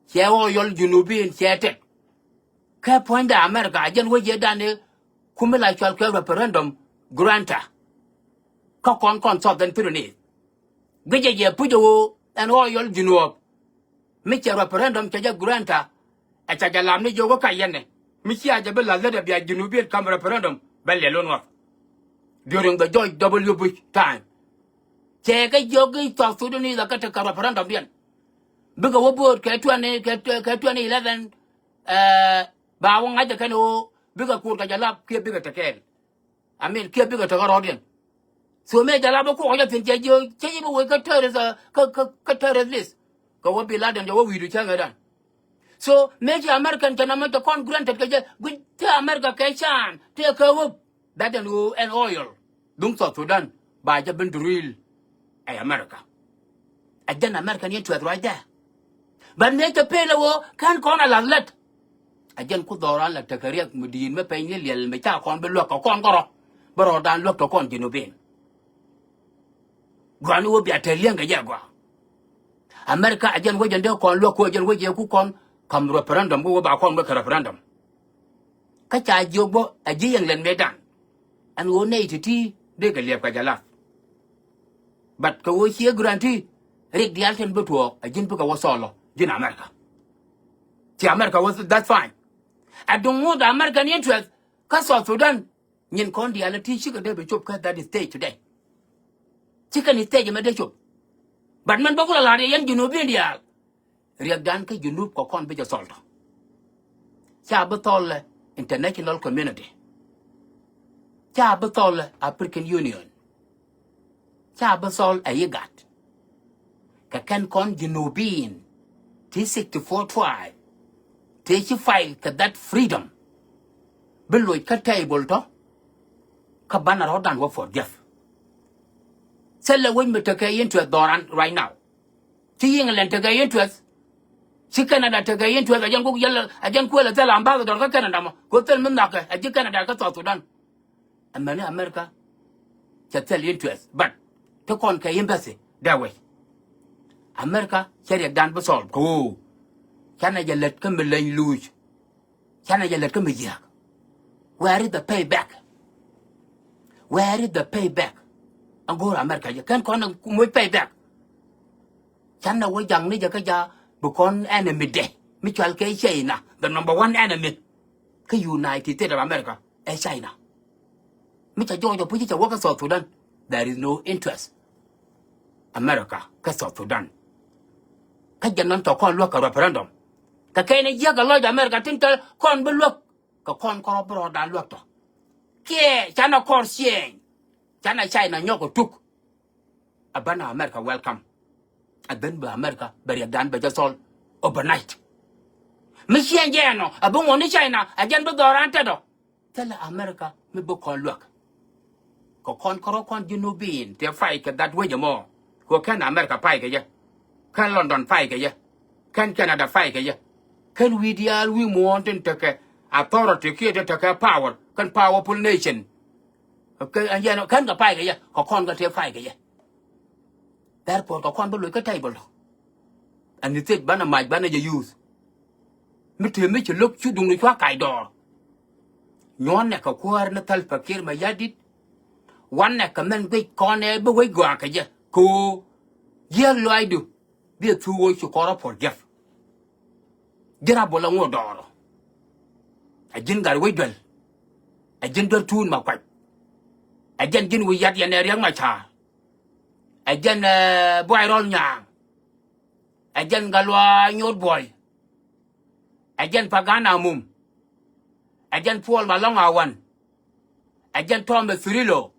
cɛ oil Junubin cɛ tek. Kä puɔ̱nydɛ America a jɛn wec jɛ dan i̱ kumi la cɔal kɛ referendum grantor. Kä kɔn kɔn Southern Sudanese. Guicɛ jɛ puc ɛ ɣöö ɛn oil Junub mi cɛ referendum cɛ jɛ grantor. Ɛ ca jɛ lam ni jiök kä ka yɛn ɛ mi cia jɛ bi la̱th lätdɛ bia Junubin kam referendum bɛ liɛl wä ŋɔth. During the George W Bush time. Cɛ kɛ jiök i̱ South Sudanese ɛ kä tekɛ referendum diɛn. Bikɛ wä bo̱o̱t kɛ twenty, kɛ, kɛ twenty eleven, eh, ba wä ŋa̱cä kɛn ɣöö bikɛ kuut kɛ jɛ lap kiɛ bikɛ te kɛɛl. I mean kiɛ bikɛ te kɛ rɔɔdiɛn. So mëë jɛ lap bä kuɔk jɛ thi̱n cɛ jiö cɛ ji̱ bä wec kä terrorist, eh, kä, kä, kä terrorist list. Kɛ wä Bin Laden jɛ wä wi̱i̱du cäŋ ëëdan. So mëë ci American cɛ nɔmɔ cɛ kɔn granted kɛ jɛ guic te America kɛ can te kɛ wä. That ɛn ɣöö ɛn oil duŋ South Sudan ba jɛ ben drill ɛ America. Ɛ jɛn American interest right there. But mëë cɛ pel ɛ ɣöö kɛn kɔn a lath lät. Ɛ jɛn ku dhɔran la tekɛ riɛk mi di̱i̱t mi pɛny ni liɛl mi ca kɔn bi luäk kɛ kɔn kärɔ. Bi rɔɔdan luäk tɔ kɔn Junubin. Gɔaa ni wä bia te liɛŋ kɛ jɛ gɔaa. America a jɛn wä jɛn dee kɔn luäk ku a jɛn wä jɛ ku kɔn kam referendum ku wä ba kɔn wä kɛ referendum. Kä ca jiök bä a ji̱ England mëëdan. Ɛn ɣöö nɛy ti̱ti̱ dee kɛ liɛp kɛ jɛ lath. But kɛ ɣöö ciɛ guarantee rik diaal tin bi tuɔɔk a ji̱n bikɛ wä thɔɔlɔ ji̱n America. Ci America wä that's fine. A duŋ ŋot American interest kä South Sudan. Nyin kɔn diaal ti cikɛ dee bi cop kä that stage today. Cikɛ ni stage mɛ dee cop. But mɛn bä kulɛ la̱r yɛ yɛn Junubin diaal. Riɛkdan kä Junub kɛ kɔn bi jɛ thɔl tɔ. Ca bi thɔl lɛ international community. Ca bi thɔl African Union. Ca bi thɔl ɛ IGAD. Kɛ kɛn kɔn Junubin ti sixty-four tribe ti ci fight kɛ that freedom. Bi loc kä table tɔ kä banɛ rɔ̱dan wä forgive. Thilɛ wec mi tekɛ interest dhɔran right now. Ci England tekɛ interest. Ci Canada tekɛ interest. A jɛn kuk yɛl a jɛn kuɛl a thilɛ ambassador kä Canada mɔ. Kɛ thil mi nhɔkɛ a ji̱ Canada kä South Sudan. Amäni America cɛ thil interest, but ti kɔn kɛ embassy dee wec. America cɛ riɛkdan bi solve kɛ ɣöö canɛ jɛ lät kä mi leny luuc. Canɛ jɛ lät kä mi jiääk. Where is the payback? Where is the payback? Ɛn go̱o̱r America jɛ kɛn kɔn moc payback. Canɛ wä jaŋni jɛ kä ja bi kɔn enemy dɛ mi cual kɛ China, the number one enemy kä United States of America ɛ China. Mi ca jɔɔc ɔ puc cɛ wä kä South Sudan, there is no interest America kä South Sudan. Kä jɛ nɔn tɔ kɔn luäk kɛ referendum. Kɛ kɛn jiäk kɛ lɔc America tin tɔ kɔn bi luäk kɛ kɔn kɔrɔ bi rɔɔdan luäk tɔ. Kiɛ canɛ kɔr ciɛɛny. Canɛ China nyɔk kɛ tuk. A banɛ America welcome. A ben bɛ America bɛ riɛkdan bɛ jɛ solve overnight. Mi ciɛɛny jɛ ɛnɔ a bi ŋuɔ̱n ni China a jɛn bi dhɔran tɛt ɔ. Thilɛ America mi bi kɔn luäk. Kɛ kɔn kärɔ kɔn Junubin tɛ fight kɛ that wec ɛmɔ. Kɛ kɛn America fight kɛ jɛ. Kɛn London fight kɛ jɛ. Kɛn Canada fight kɛ jɛ. Kɛn wi̱i̱ diaal wi̱i̱ muɔ̱ɔ̱n tin tekɛ authority kiɛ tin tekɛ power. Kɛn powerful nation. Kɛ ɛn jɛn kɛn kɛ fight kɛ jɛ kɛ kɔn kɛ tëë fight kɛ jɛ. Therefore kɛ kɔn bä loc kä table tɔ. Ɛn ni thiec banɛ mac banɛ jɛ use. Mi tëë mi ci lo̱k cu duŋ ni cua kac dɔɔr. Nyuɔ̱n nɛ kɛ kuäär ni Salva Kiir Mayardit. Wanɛ kɛ mɛn guic kɔn ɛ bä wec gɔaa kɛ jɛ kɛ ɣöö jiääk lɔaacdu. Bi a thuk ɣöö ci kɔrɔ puɔl jiäk. Ji̱n rap bol aŋu dɔɔrɔ. Ɛ ji̱n gat wec duel. Ɛ ji̱n duer tuun ma kuac. Ɛ jɛn ji̱n wi̱i̱ yat yɛn ɛ Riɛk Macaar. Ɛ jɛn buay rɔl nyaaŋ. Ɛ jɛn Gatluak Nyuɔt Buɔy. Ɛ jɛn Pagana Mum. Ɛ jɛn Puɔl Malɔŋ Awan. Ɛ jɛn Tɔmɛ Thurilo.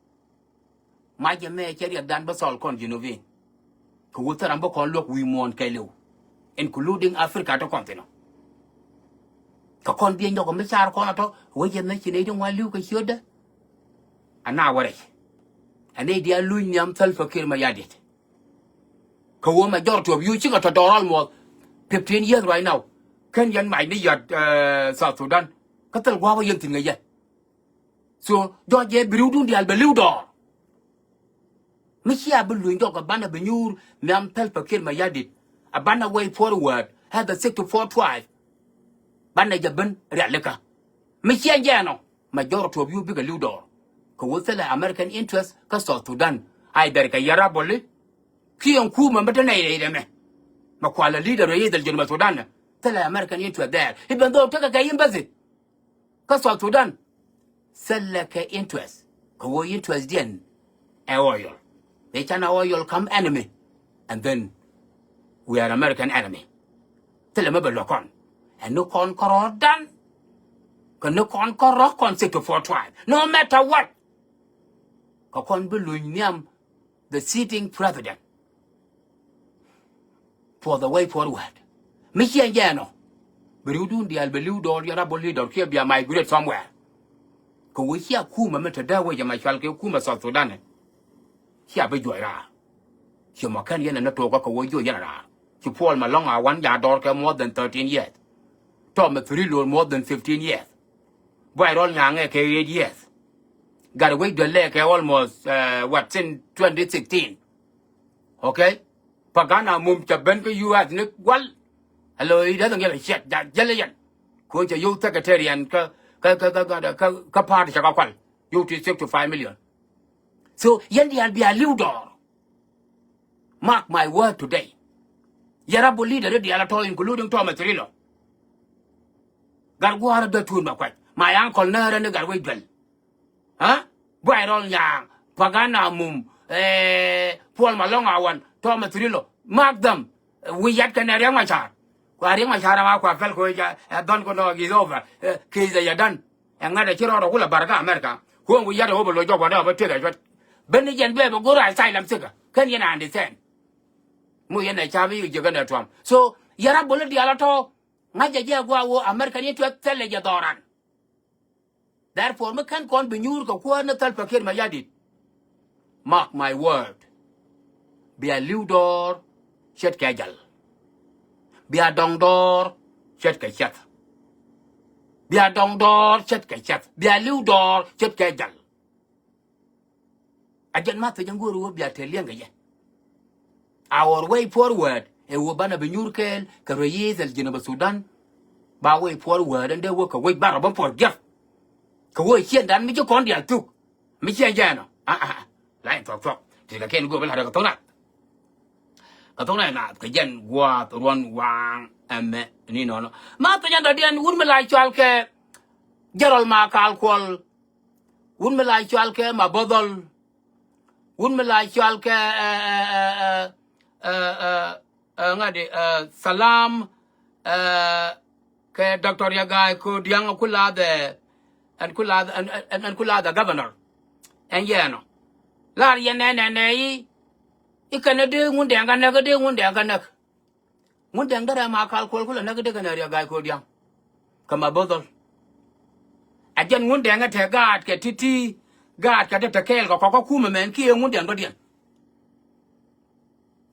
Macɛ mɛ cɛ riɛkdan bä thɔl kɔn Junubin. Kɛ wä thil ram bä kɔn luäk wi̱i̱ muɔ̱ɔ̱n kɛɛliw. Including Africa tɔ kɔn thin ɔ. Kɛ kɔn biɛ nyɔk mi car kɔn atɔ wecɛ mɛ ci nɛy ti ŋuan li̱w kɛ ciötdä. Ana wä rɛc. Ɛ nɛy diaal luny nhiam Salva Kiir Mayardit. Kɛ wä majority of you cikɛ tɔ dɔɔr almost fifteen years right now. Kɛn yɛn mac ni yat South Sudan. Kä thil gua̱a̱k wä yɛn thi̱n kɛ yɛ. So jɔc jɛ bi ri̱wdun diaal bɛ li̱w dɔɔr. Mi cia bi luny jɔk a banɛ bi nyuur nhiam Salva Kiir Mayardit. A banɛ way forward as the sixty-four tribe. Banɛ jɛ ben rialikä. Mi cia jɛ ɛnɔ majority of you bikɛ li̱w dɔɔr. Kɛ wä thilɛ American interest kä South Sudan. Either kɛ yɛ raboli kiɛ ɛn kumɛ mi te nɛy rɛy rɛmɛ. Mɛ kualɛ leader rɛy ithil jɛn mɛ Sudan. Thilɛ American interest there even though tekɛ kɛ embassy kä South Sudan. Thilɛ kɛ interest kɛ wä interest diɛn ɛ oil. They can oil come enemy and then we are American enemy. Thilɛ mɛ bɛ luɔk kɔn. Ɛn ni kɔn kɔrɔɔdan kɛ ni kɔn kɔrɔɔk kɔn sixty-four tribe no matter what. Kɛ kɔn bi luny nhiam the sitting president for the way forward. Mi ciɛ jɛ ɛnɔ bi riwdun diaal bɛ li̱w dɔɔr yɛ rabol li̱w dɔɔr kiɛ bia migrate somewhere. Kɛ wä cia kumɛ mi te dee wecɛ ma cual kɛ kumɛ South Sudan. Cia bi juɔc raar. Ci mɔ kɛn yɛn ɛn ni tokä kɛ wä juɔc yɛn raar. Ci Puɔl Malɔŋ Awan ja dɔɔr kɛ more than thirteen years. Tɔmɛ Thurilo more than fifteen years. Buay rɔl nyaŋɛ kɛ eight years. Gat wec duel lɛ kɛ almost what since twenty sixteen. Okay. Pagana Mum ca ben kä U S ni wal. Hello, he doesn't give a shit. Ja jɛl yɛn. Ko ca yow secretary yɛn kä kä kä kä kä party ca ka kual. Yow ti sixty-five million. So yɛn diaal bia li̱w dɔɔr. Mark my word today. Yɛ rabol leader diaal a tɔ including Tɔmɛ Thurilo. Gat gua̱a̱r a dee tuun ma kuac ma yaŋ kɔl näärä ni gat wec duel. Buay rɔl nyaŋ Pagana Mum Puɔl Malɔŋ Awan Tɔmɛ Thurilo. Mark them. Wi̱i̱ yat kɛnɛ Riɛk Macar. Kua Riɛk Macar ama kua pɛl kɛ wec ɛ dhɔn kɛ nɔ is over. Case ɛ yɛ done. Ɛŋa dee ci rɔɔdɛ wulɛ bar kä America. Kuɔ̱ŋ ku yat ɛ wä bɛ loc jɔk wä dee wä bɛ tëk ɛ cuɛt. Ben ni jɛn bɛ bɛ go̱r asylum seeker. Kɛn yɛn understand. Mu yɛn ɛ ca bi jiök ɛn ɛ tuam. So yɛn rap bol i̱ diaal ɛ tɔ̱. Ŋa̱c jɛ jɛ gua̱a̱ wä America ni tuɛth thilɛ jɛ dhɔran. Therefore mi kɛn kɔn bi nyuur kɛ kuäär ni Salva Kiir Mayardit. Mark my word. Bia li̱w dɔɔr ce̱tkɛ jäl. Bia dɔŋ dɔɔr ce̱tkɛ cäth. Bia dɔŋ dɔɔr ce̱tkɛ cäth. Bia li̱w dɔɔr ce̱tkɛ jäl. A jɛn ma thec ɛn go̱o̱ri wä bia te liɛŋ kɛ jɛ. Our way forward ɛ wä banɛ bi nyuur kɛɛl kɛ rɛyith al Jinub Sudan. Ba way forward ɛn dee wä kɛ wec barɔ bä forgive. Kɛ wä ciɛndan mi ci kɔn diaal thuk mi ciɛ jɛ ɛnɔ. La in thuɔk thuɔk ti kɛ kɛn go̱o̱r bä la̱t kɛ thok nath. Kɛ thok nath kɛ jɛn gua̱a̱th ruɔn waŋ ɛmɛ ni nɔnɔ. Ma thec ɛn dɔ̱diɛn wut mi la cual kɛ Jɛrɔl Makal Kuɔl. Wut mi la cual kɛ Mabothol. Wut mi la cual kɛ ɛ ɛ ɛ ɛ ɛ ɛ ŋa̱di ɛ Salam ɛ kɛ Doctor Riek Gai Kodiak ku la dhɛ ɛn ku la dhɛ ɛn ɛn ku la dhɛ governor. Ɛn yɛn ɔ lar yɛn nɛ nɛ nɛ i̱ i̱ kɛn ɛ dee Ŋundɛŋ kɛ näk ɛ dee Ŋundɛŋ kɛ näk. Ŋundɛŋ derɛ Makal Kuɔl kulɛ näk dee kɛn ɛ Riek Gai Kodiak. Kɛ Mabothol. A jɛn Ŋundɛŋ ɛ te gaat kɛ ti̱ti̱ gaat kɛ te te kɛɛl kɛ kɔk kä kumɛ mɛn kiɛ Ŋundɛŋ dɔ̱diɛn.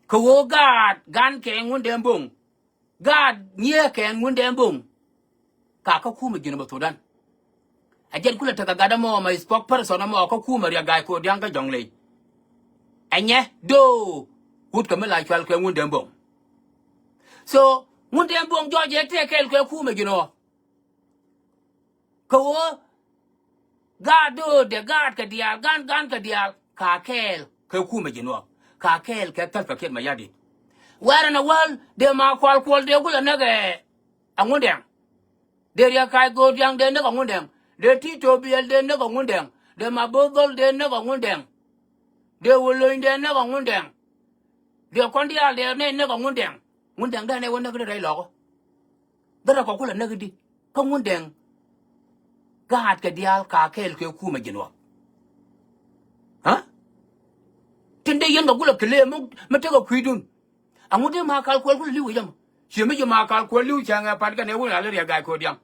Kɛ ɣöö gaat gan kɛ Ŋundɛŋ bo̱ŋ. Gaat nyiee kɛ Ŋundɛŋ bo̱ŋ. Ka kä kumɛ Jinub Sudan. A jɛn kulɛ tekɛ gat ɛmɔ ma spokesperson ɛmɔ kä kumɛ Riek Gai Kodiak kä Jɔŋley. Ɛ nyɛ do̱o̱ wut kɛ mi la cual kɛ Ŋundɛŋ bo̱ŋ. So Ŋundɛŋ bo̱ŋ jɔɔc ɛ tëë kɛɛl kɛ kumɛ Jinub. Kɛ ɣöö gaat do̱o̱dɛ gaat kɛ diaal gan gan kɛ diaal ka kɛɛl kɛ kumɛ Jinub ka kɛɛl kɛ Salva Kiir Mayardit. Wɛrɛ ni wäl dee Makal Kuɔl dee kulɛ näk ɛ Ŋundɛŋ. Dee Riek Gai Kodiak dee näk ɛ Ŋundɛŋ. Dee Tito Biɛl dee näk ɛ Ŋundɛŋ. Dee Mabothol dee näk ɛ Ŋundɛŋ. Dee Wä Lony dee näk ɛ Ŋundɛŋ. Dee kɔn diaal dee nɛy näk ɛ Ŋundɛŋ. Ŋundɛŋ dee nɛy wä näk di rɛy lɔkä. Dee rɛ kɔ kulɛ näk di kä Ŋundɛŋ. Gaat kɛ diaal ka kɛɛl kɛ kumɛ Jinub. Aa? Tin dee yɛn kɛ kulɛ kɛ lëë mi tekɛ kui̱dun. Aŋu dee Makal Kuɔl kulɛ li̱w kɛ jɛ mɔ. Ciɛ mi ji̱ Makal Kuɔl li̱w cäŋ ɛ pat kɛn ɛ wun a lɛ Riek Gai Kodiak.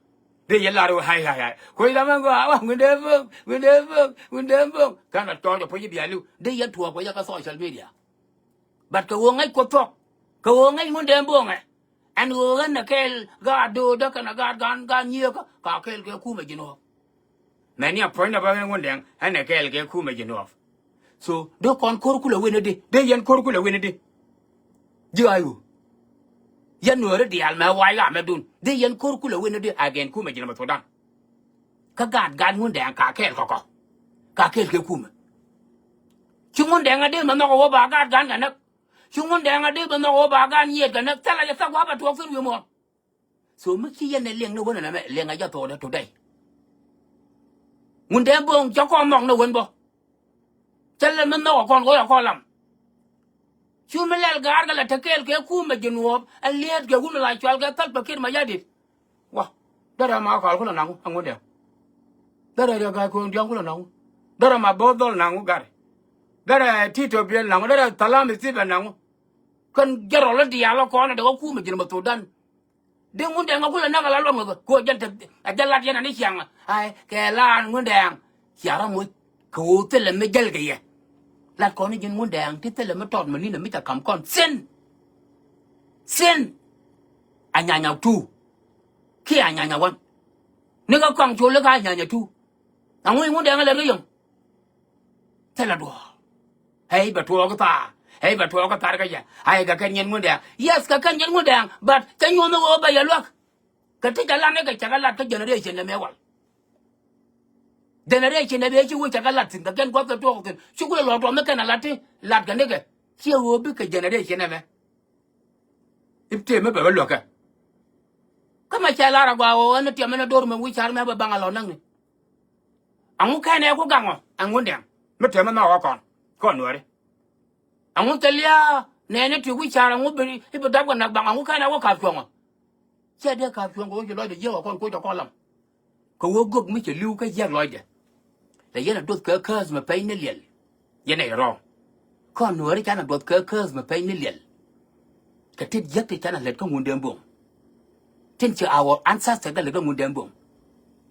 Dee yɛ lar wä hay hay hay. Kuɔc lam ɛn gɔaa wa Ŋundɛŋ bo̱ŋ Ŋundɛŋ bo̱ŋ Ŋundɛŋ bo̱ŋ. Kɛn a tɔɔc ɛ puɔ̱c i̱ bia li̱w dee yɛ tuɔɔk wä yɛ kä social media. But kɛ ɣöö ŋäc Kuoth thuɔ̱k kɛ ɣöö ŋäc Ŋundɛŋ bo̱ŋɛ. Ɛn ɣöö ɣän ɛ kɛɛl gaat do̱o̱dä kɛnɛ gaat gan gan nyieekä ka kɛɛl kɛ kumɛ Jinub. Mɛni a puɔ̱nydɛ bä ɣän Ŋundɛŋ ɛn ɛ kɛɛl kɛ kumɛ Jinub. So dee kɔn ko̱r kulɛ wen i̱di dee yɛn ko̱r kulɛ wen i̱di. Ji̱ ɣa̱c ɣöö yɛn nuääri diaal mɛ wac ɣamɛdun dee yɛn ko̱r kulɛ wen i̱di again kumɛ Jinub Sudan. Kä gaat gaat Ŋundɛŋ ka kɛɛl kɔkɔ ka kɛɛl kɛ kumɛ. Ci Ŋundɛŋ a dee mɛ nhɔk ɣöö ba gaat gaat kɛ näk. Ci Ŋundɛŋ a dee mɛ nhɔk ɣöö ba gaat nyiet kɛ näk thilɛ jɛ thak gua̱a̱p a tuɔɔk thil wi̱i̱ muɔ̱ɔ̱n. So mi ci yɛn ɛ liɛŋ ni wen ɛnɛ mɛ liɛŋ a jɛ thokdɛ today. Ŋundɛŋ bo̱o̱ŋ cɛ kɔn nhɔk ni wen bä. Thilɛ mi nhɔk ɛ kɔn ɣöö yɛ kɔn lam. Cu mi lɛl ga̱a̱r kɛ la te kɛɛl kɛ kumɛ Jinub ɛ liet kɛ wun la cual kɛ Salva Kiir Mayardit. Wa derɛ Makal kulɛ naŋu ɛ Ŋundɛŋ. Derɛ Riek Gai Kodiak kulɛ naŋu. Derɛ Mabothol naŋu garɛ. Derɛ Tito Biɛl naŋu derɛ Salam Stephen naŋu. Kɛn jɛrɔl in diaal ɛ kɔn ɛ dee kä kumɛ Jinub Sudan. Dee Ŋundɛŋ ɛ kulɛ näk ala luɔt ŋäkä kɛ ɣöö jɛn te a jɛ lat yɛn ani ciaŋ. Ay kɛ laan Ŋundɛŋ cia rɔ moc kɛ ɣöö thilɛ mi jäl kɛ yɛ. Lat kɔn i̱ ji̱n Ŋundɛŋ ti thilɛ mi tɔt mi ni̱n ɛ mi ca ka̱m kɔn thin. Thin. A nyanya tu kiɛ a nyanya wan. Ni kä kɔaŋ col i̱ ka a nyanya tu. Aŋu i̱ Ŋundɛŋ ɛ lɛt kä yɔ̱ŋ. Thilɛ duɔ̱ɔ̱r. Ɛ i̱ bɛ tuɔɔk i̱ thaar ɛ i̱ bɛ tuɔɔk i̱ thaar kä jɛ. Ay kɛ kɛn yɛn Ŋundɛŋ. Yes kɛ kɛn yɛn Ŋundɛŋ. But cä nyuɔ̱th ni ɣöö bɛ yɛ luäk. Kɛ ti ca lat ni kɛ cɛ kɛ lat kä generation ɛmɛ wal. Generation ɛmɛ ci wee cɛ kɛ lat thi̱n kɛ kɛn gua̱th kɛ tuɔɔk thi̱n ci kulɛ lɔɔk tɔm mi kɛn a lat ti lat kɛ nikɛ. Ciɛ ɣöö bikɛ generation ɛmɛ. I̱ tëë mi bɛ bä luäkɛ. Kä mɛ cɛ lar a gɔaa ɣöö ɛn ni tiɛm ɛn ni do̱r mɛ wi̱c ca̱r mɛ bä baŋ a lɔ näkni. Aŋu kɛn ɛ ku gaŋ ɔ ɛ Ŋundɛŋ mi tëë mi nhɔk ɔ kɔn kɔn nuääri. Aŋu thil ya nɛɛni ti wi̱c ca̱r aŋu bi i̱ bi dap kɛ nak baŋ aŋu kɛn ɛ wä ka̱p cuɔ̱ŋ ɔ. Ciɛ dee ka̱p cuɔ̱ŋ kɛ wä ci lɔcdɛ jiäk ɔ kɔn kuc tɔ kɔn lam. Kɛ ɣöö gök mi cɛ li̱w kä jiäk lɔcdɛ. Lɛ yɛn a duɔth kɛ curse mɛ pɛny ni liɛl. Yɛn a yɛ wrong. Kɔn Nuääri canɛ duɔth kɛ curse mɛ pɛny ni liɛl. Kɛ tet jiäk ti canɛ lät kä Ŋundɛŋ Bo̱o̱ŋ. Tin ci our ancestor kɛ lät kä Ŋundɛŋ Bo̱o̱ŋ.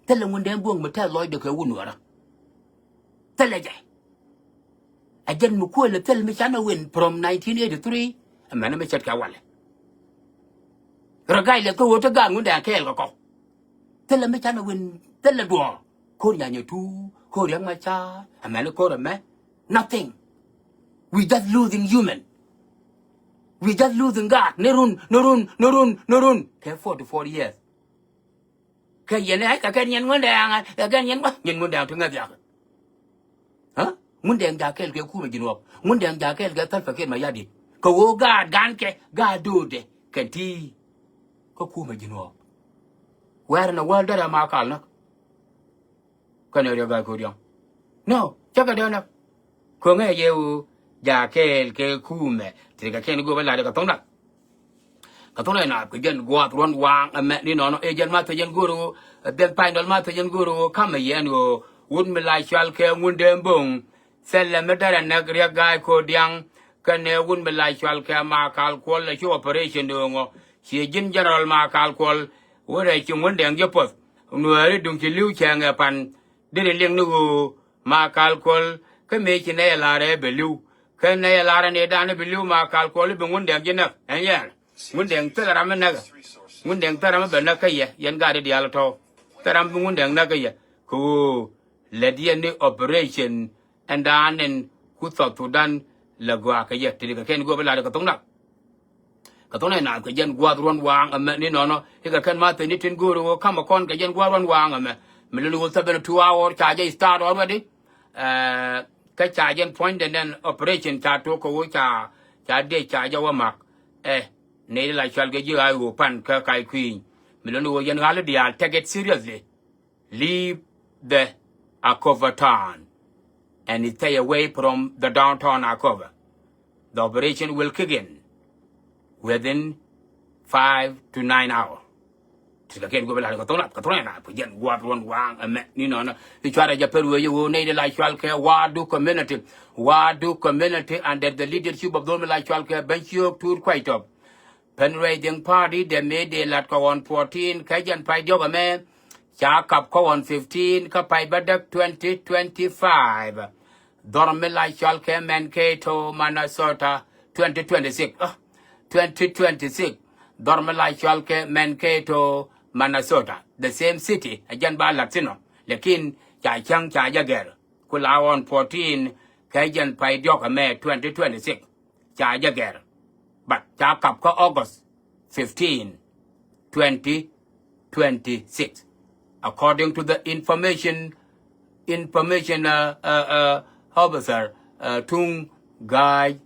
Thilɛ Ŋundɛŋ Bo̱o̱ŋ mi tɛth lɔcdɛ kɛ wut Nuäärä. Thilɛ jɛ. Ɛ jɛn mi kuël ɛ thil mi canɛ win from nineteen eighty-three. Ɛmɛn mi ce̱tkɛ walɛ. Rɔ gac lɛ kä ɣöö te gaat Ŋundɛŋ kɛɛl kɛ kɔ. Thilɛ mi canɛ win, thilɛ duɔ̱ɔ̱r. Ko̱r Nyanya Tu, ko̱r Riɛk Macar, ɛmɛn ko̱r ɛmɛ. Nothing. We just losing human. We just losing God. Ni run, ni run, ni run, ni run. Kɛ forty-four years. Kɛ yɛn ɛ kɛ kɛ nyin Ŋundɛŋ, kɛ kɛ nyin Ŋundɛŋ, nyin Ŋundɛŋ ti ŋäth yak. Ɣä? Ŋundɛŋ ja̱ kɛɛl kɛ kumɛ Jinub. Ŋundɛŋ ja̱ kɛɛl kɛ Salva Kiir Mayardit. Kɛ ɣöö gaat gankɛ, gaat do̱o̱dɛ kɛn ti kä kumɛ Jinub. Where in the world derɛ Makal näk? Kɛnɛ Riɛk Gai Kodiaŋ. No, cä kɛ dee näk. Ko̱ŋɛ yɛ ɣöö ja̱ kɛɛl kɛ kumɛ. Ti kɛ kɛn go̱o̱p ɛ lat kɛ tho̱ŋ näk. Kɛ thunɛ naath kɛ jɛn gua̱a̱th ruɔ̱n waaŋ ɛmɛ ni nɔnɔ ɛ jɛn ma thɛ jɛn go̱o̱r ɣöö, ɛ dhil pay dɔl ma thɛ jɛn go̱o̱r ɣöö kamɛ yɛn ɣöö wut mi la cual kɛ Ŋundɛŋ Bo̱o̱ŋ. Thilɛ mi derɛ näk Riɛk Gai Kodiaŋ kɛnɛ wut mi la cual kɛ Makal Kuɔl ɛ ci operation do̱o̱ŋɔ. Ci ji̱n general Makal Kuɔl wut ɛ ci Ŋundɛŋ ji̱ puɔth. Nuääri duŋ ci li̱w cɛŋɛ pan. Deri liŋ ni ɣöö Makal Kuɔl kä mëë ci nɛy ɛ la̱rɛ bɛ li̱w. Kä nɛy ɛ la̱rɛ ni dan bɛ li̱w Makal Kuɔl i̱ bi Ŋundɛŋ ji̱ näk. Ɛn yɛn Ŋundɛŋ thilɛ ram mi näk. Ŋundɛŋ thilɛ ram mi bɛ näk kä yɛ, yɛn gaat i̱ diaal tɔ̱. Thilɛ ram bi Ŋundɛŋ näk kä yɛ. Kɛ ɣöö lät yɛn ni operation ɛn dan ɛn ku South Sudan lɛ gɔaa kɛ yɛ. Ti di kɛ kɛn go̱o̱p i̱ la̱rɛ kɛ tho̱ŋ näk. Kɛ thunɛ naath kɛ jɛn gua̱a̱th ruɔ̱n waaŋ ɛmɛ ni nɔnɔ. Ikɛ kɛn ma theni tin go̱o̱ri ɣöö kamɛ kɔn kɛ jɛn gua̱a̱th ruɔ̱n waaŋ ɛmɛ. Mi luni ɣöö seventy two hour ca jɛ start already. Ɛ, kä ca jɛn puɔ̱nydɛ nɛn operation ca tok kɛ ɣöö ca, ca dee ca jɛ wä mak. Ɛ, nɛy la cual kɛ ji̱ ɣa̱c ɣöö pan kä kac kui̱ny. Mi luni ɣöö yɛn ɣa̱l i̱ diaal take it seriously. Leave the Akobo town and stay away from the downtown Akobo. The operation will kick in within five to nine hours. Ti kɛ kɛn go̱o̱p i̱ la̱rɛ kɛ tho̱ŋ nath, kɛ tho̱ŋ nath, kɛ jɛn gua̱a̱th ruɔ̱n waaŋ ɛmɛ ni nɔnɔ. I̱ cuarɛ jɛ pɛr wee yɛ ɣöö nɛy di la cual kɛ Wadu community. Wadu community under the leadership of dhol mi la cual kɛ Bɛny Ciök Tuut Kuac Tɔp. Fundraising party dɛ mëë dee lat kɛ ɣɔn fourteen kä jɛn pay diɔ̱k ɛmɛ. Ca kap kä ɣɔn fifteen kä pay bädäk twenty twenty-five. Dhɔr mi la cual kɛ Mankato, Minnesota, twenty twenty-six. Ah, twenty twenty-six. Dhɔr mi la cual kɛ Mankato, Minnesota. The same city, ɛ jɛn ba lat thi̱n ɔ. Lakin ca cäŋ ca jɛ gɛr. Ku la ɣɔn fourteen kä jɛn pay diɔ̱k ɛmɛ twenty twenty-six. Ca jɛ gɛr. But ca kap kä August fifteen, twenty twenty-six. According to the information, information, uh, uh, uh, officer, uh, Tung Gai